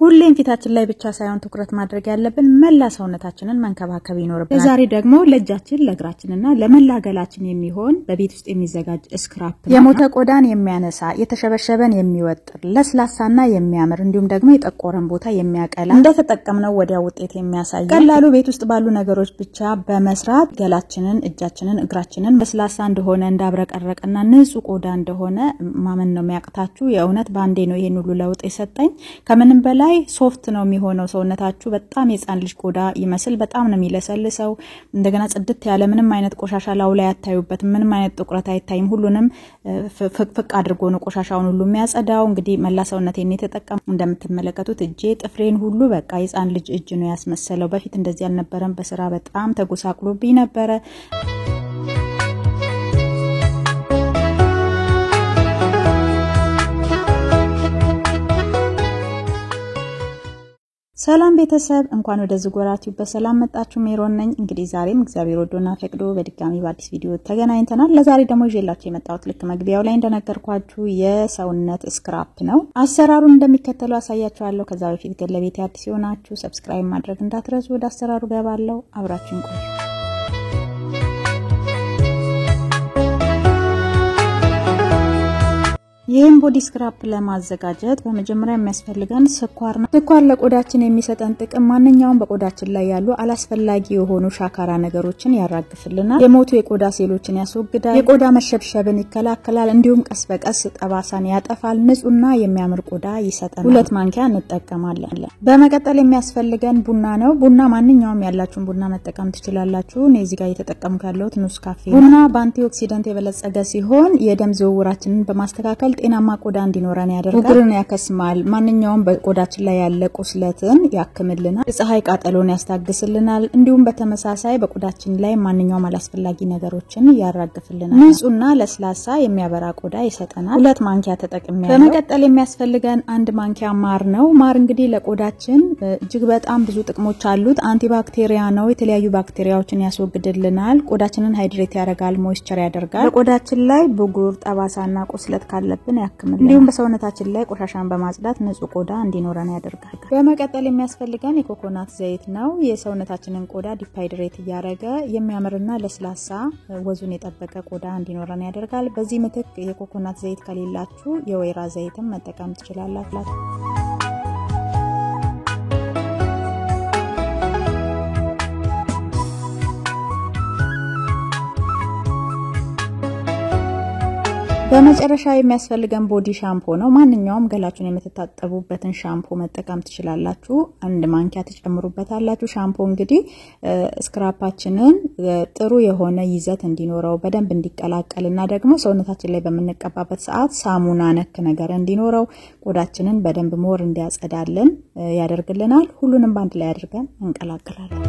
ሁሌም ፊታችን ላይ ብቻ ሳይሆን ትኩረት ማድረግ ያለብን መላ ሰውነታችንን መንከባከብ ይኖርብናል። ዛሬ ደግሞ ለእጃችን ለእግራችንና ለመላ ገላችን የሚሆን በቤት ውስጥ የሚዘጋጅ scrub ነው። የሞተ ቆዳን የሚያነሳ፣ የተሸበሸበን የሚወጥር፣ ለስላሳና የሚያምር እንዲሁም ደግሞ የጠቆረን ቦታ የሚያቀላ፣ እንደተጠቀምነው ወዲያ ውጤት የሚያሳይ፣ ቀላሉ ቤት ውስጥ ባሉ ነገሮች ብቻ በመስራት ገላችንን፣ እጃችንን፣ እግራችንን ለስላሳ እንደሆነ፣ እንዳብረቀረቀና ንጹህ ቆዳ እንደሆነ ማመን ነው የሚያቅታችሁ። የእውነት በአንዴ ነው ይሄን ሁሉ ለውጥ የሰጠኝ። ከምንም በላይ soft ነው የሚሆነው ሰውነታችሁ። በጣም የህፃን ልጅ ቆዳ ይመስል በጣም ነው የሚለሰልሰው። እንደገና ጽድት ያለ ምንም አይነት ቆሻሻ ላዩ ላይ አታዩበትም። ምንም አይነት ጥቁረት አይታይም። ሁሉንም ፍቅፍቅ አድርጎ ነው ቆሻሻውን ሁሉ የሚያጸዳው። እንግዲህ መላ ሰውነቴን የተጠቀም እንደምትመለከቱት እጄ ጥፍሬን ሁሉ በቃ የህፃን ልጅ እጅ ነው ያስመሰለው። በፊት እንደዚህ አልነበረም። በስራ በጣም ተጎሳቅሎብኝ ነበረ። ሰላም ቤተሰብ፣ እንኳን ወደ ዝጎራ ቲዩብ በሰላም መጣችሁ። ሜሮን ነኝ። እንግዲህ ዛሬም እግዚአብሔር ወዶና ፈቅዶ በድጋሚ በአዲስ ቪዲዮ ተገናኝተናል። ለዛሬ ደግሞ ይዤላችሁ የመጣሁት ልክ መግቢያው ላይ እንደነገርኳችሁ የሰውነት scrub ነው። አሰራሩን እንደሚከተለው አሳያችኋለሁ። ከዛ በፊት ግን ለቤቴ አዲስ የሆናችሁ subscribe ማድረግ እንዳትረሱ። ወደ አሰራሩ ገባለሁ። አብራችሁን ቆዩ። ይህን body scrub ለማዘጋጀት በመጀመሪያ የሚያስፈልገን ስኳር ነው። ስኳር ለቆዳችን የሚሰጠን ጥቅም ማንኛውም በቆዳችን ላይ ያሉ አላስፈላጊ የሆኑ ሻካራ ነገሮችን ያራግፍልናል፣ የሞቱ የቆዳ ሴሎችን ያስወግዳል፣ የቆዳ መሸብሸብን ይከላከላል፣ እንዲሁም ቀስ በቀስ ጠባሳን ያጠፋል፣ ንጹህና የሚያምር ቆዳ ይሰጠናል። 2 ማንኪያ እንጠቀማለን። በመቀጠል የሚያስፈልገን ቡና ነው። ቡና ማንኛውም ያላችሁን ቡና መጠቀም ትችላላችሁ። እኔ እዚህ ጋር እየተጠቀምኩ ያለሁት ኔስካፌ። ቡና በ antioxidant የበለጸገ ሲሆን የደም ዝውውራችንን በማስተካከል ጤናማ ቆዳ እንዲኖረን ያደርጋል። ብጉርን ያከስማል። ማንኛውም በቆዳችን ላይ ያለ ቁስለትን ያክምልናል። የፀሐይ ቃጠሎን ያስታግስልናል። እንዲሁም በተመሳሳይ በቆዳችን ላይ ማንኛውም አላስፈላጊ ነገሮችን ያራግፍልናል። ንጹህና ለስላሳ የሚያበራ ቆዳ ይሰጠናል። 2 ማንኪያ ተጠቅሜያለሁ። በመቀጠል የሚያስፈልገን 1 ማንኪያ ማር ነው። ማር እንግዲህ ለቆዳችን እጅግ በጣም ብዙ ጥቅሞች አሉት። antibacteria ነው። የተለያዩ ባክቴሪያዎችን ያስወግድልናል። ቆዳችንን hydrate ያደርጋል፣ moisture ያደርጋል። በቆዳችን ላይ ብጉር፣ ጠባሳና ቁስለት ካለብን ያክምልናል። እንዲሁም በሰውነታችን ላይ ቆሻሻን በማጽዳት ንጹህ ቆዳ እንዲኖረን ያደርጋል። በመቀጠል የሚያስፈልገን የኮኮናት ዘይት ነው። የሰውነታችንን ቆዳ dehydrate እያደረገ የሚያምርና ለስላሳ ወዙን የጠበቀ ቆዳ እንዲኖረን ያደርጋል። በዚህ ምትክ የኮኮናት ዘይት ከሌላችሁ የወይራ ዘይትም መጠቀም ትችላላችሁ። በመጨረሻ የሚያስፈልገን body shampoo ነው። ማንኛውም ገላችሁን የምትታጠቡበትን ሻምፖ መጠቀም ትችላላችሁ። 1 ማንኪያ ትጨምሩበታላችሁ። ሻምፖ እንግዲህ scrub ኣችንን ጥሩ የሆነ ይዘት እንዲኖረው፣ በደንብ እንዲቀላቀልና ደግሞ ሰውነታችን ላይ በምንቀባበት ሰዓት ሳሙና ነክ ነገር እንዲኖረው፣ ቆዳችንን በደንብ more እንዲያጸዳልን ያደርግልናል። ሁሉንም በአንድ ላይ አድርገን እንቀላቅላለን።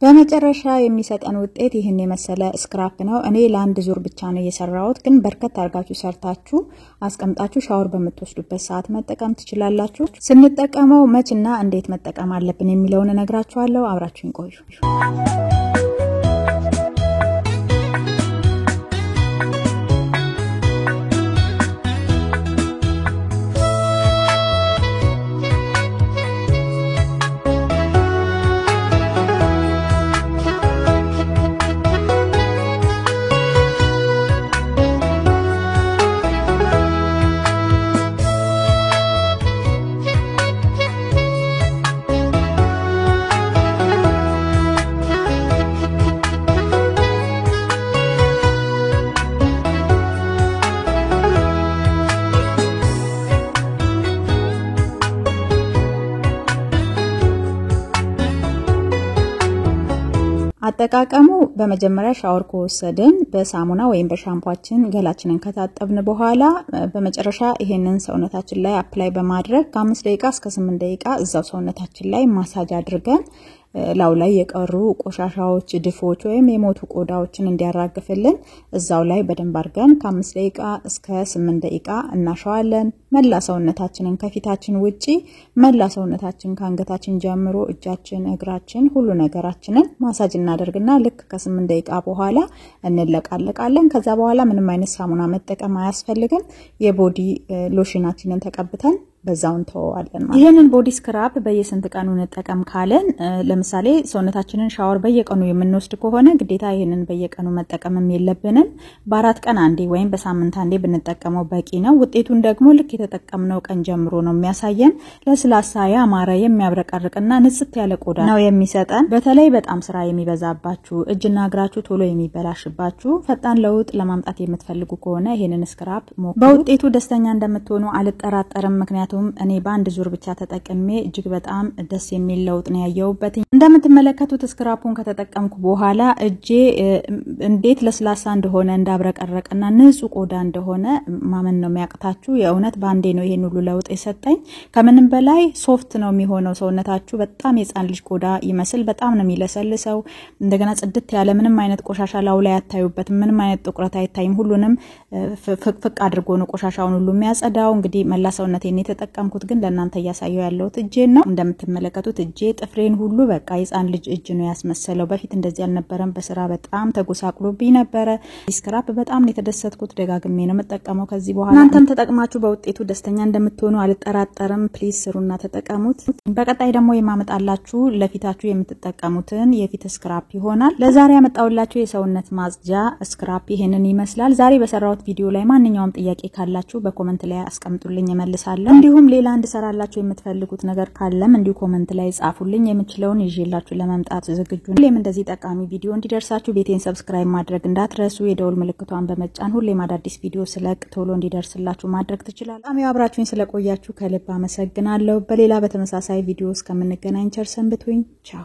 በመጨረሻ የሚሰጠን ውጤት ይህን የመሰለ scrub ነው። እኔ ለአንድ ዙር ብቻ ነው የሰራሁት፣ ግን በርከት አድርጋችሁ ሰርታችሁ አስቀምጣችሁ ሻወር በምትወስዱበት ሰዓት መጠቀም ትችላላችሁ። ስንጠቀመው መችና እንዴት መጠቀም አለብን የሚለውን እነግራችኋለሁ። አብራችሁን ቆዩ። አጠቃቀሙ በመጀመሪያ ሻወር ከወሰድን በሳሙና ወይም በሻምፖአችን ገላችንን ከታጠብን በኋላ በመጨረሻ ይሄንን ሰውነታችን ላይ apply በማድረግ ከ5 ደቂቃ እስከ 8 ደቂቃ እዛው ሰውነታችን ላይ ማሳጅ አድርገን ላው ላይ የቀሩ ቆሻሻዎች፣ ድፎች ወይም የሞቱ ቆዳዎችን እንዲያራግፍልን እዛው ላይ በደንብ አድርገን ከ5 ደቂቃ እስከ 8 ደቂቃ እናሸዋለን። መላ ሰውነታችንን ከፊታችን ውጪ መላ ሰውነታችን ከአንገታችን ጀምሮ እጃችን፣ እግራችን፣ ሁሉ ነገራችንን ማሳጅ እናደርግና ልክ ከ8 ደቂቃ በኋላ እንለቃለቃለን። ከዛ በኋላ ምንም አይነት ሳሙና መጠቀም አያስፈልግም። የ body lotion ኣችንን ተቀብተን በዛው እንተወዋለን ማለት። ይሄንን body scrub በየስንት ቀኑ እንጠቀም ካለን፣ ለምሳሌ ሰውነታችንን ሻወር በየቀኑ የምንወስድ ከሆነ ግዴታ ይሄንን በየቀኑ መጠቀምም የለብንም። በ4 ቀን አንዴ ወይም በሳምንት አንዴ ብንጠቀመው በቂ ነው። ውጤቱን ደግሞ ልክ የተጠቀምነው ቀን ጀምሮ ነው የሚያሳየን። ለስላሳ፣ ያማረ፣ የሚያብረቀርቅና ንጽት ያለ ቆዳ ነው የሚሰጠን። በተለይ በጣም ስራ የሚበዛባችሁ፣ እጅና እግራችሁ ቶሎ የሚበላሽባችሁ፣ ፈጣን ለውጥ ለማምጣት የምትፈልጉ ከሆነ ይሄንን scrub ሞክሩ። በውጤቱ ደስተኛ እንደምትሆኑ አልጠራጠርም። ምክንያቱም እኔ በአንድ ዙር ብቻ ተጠቅሜ እጅግ በጣም ደስ የሚል ለውጥ ነው ያየሁበት። እንደምትመለከቱት scrub ኡን ከተጠቀምኩ በኋላ እጄ እንዴት ለስላሳ እንደሆነ፣ እንዳብረቀረቀና ንጹህ ቆዳ እንደሆነ ማመን ነው የሚያቅታችሁ። የእውነት በአንዴ ነው ይሄን ሁሉ ለውጥ የሰጠኝ። ከምንም በላይ soft ነው የሚሆነው ሰውነታችሁ፣ በጣም የህፃን ልጅ ቆዳ ይመስል በጣም ነው የሚለሰልሰው። እንደገና ጽድት ያለ ምንም አይነት ቆሻሻ ላዩ ላይ አታዩበትም። ምንም አይነት ጥቁረት አይታይም። ሁሉንም ፍቅፍቅ አድርጎ ነው ቆሻሻውን ሁሉ የሚያጸዳው። እንግዲህ መላ ሰውነቴን የተጠቀምኩት ግን ለእናንተ እያሳየው ያለሁት እጄን ነው። እንደምትመለከቱት እጄ ጥፍሬን ሁሉ በቃ የህፃን ልጅ እጅ ነው ያስመሰለው። በፊት እንደዚህ አልነበረም። በስራ በጣም ተጎሳቅሎብኝ ነበረ። Scrub በጣም ነው የተደሰትኩት። ደጋግሜ ነው የምጠቀመው ከዚህ በኋላ። እናንተም ተጠቅማችሁ በውጤቱ ደስተኛ እንደምትሆኑ አልጠራጠርም። Please ስሩና ተጠቀሙት። በቀጣይ ደግሞ የማመጣላችሁ ለፊታችሁ የምትጠቀሙትን የፊት scrub ይሆናል። ለዛሬ ያመጣሁላችሁ የሰውነት ማጽጃ scrub ይሄንን ይመስላል። ዛሬ በሰራሁት ቪዲዮ ላይ ማንኛውም ጥያቄ ካላችሁ በ comment ላይ አስቀምጡልኝ፣ እመልሳለሁ። እንዲሁም ሌላ እንድሰራላችሁ የምትፈልጉት ነገር ካለም እንዲሁ comment ላይ ጻፉልኝ። የምችለውን ይዤላችሁ ለመምጣት ዝግጁ ነኝ። ሁሌም እንደዚህ ጠቃሚ ቪዲዮ እንዲደርሳችሁ ቤቴን subscribe ማድረግ እንዳትረሱ። የደውል ምልክቷን በመጫን ሁሌም አዳዲስ ቪዲዮ ስለቅ ቶሎ እንዲደርስላችሁ ማድረግ ትችላላችሁ። በጣም አብራችሁኝ ስለቆያችሁ ከልብ አመሰግናለሁ። በሌላ በተመሳሳይ ቪዲዮ እስከምንገናኝ ቸር ሰንብቱኝ። ቻው።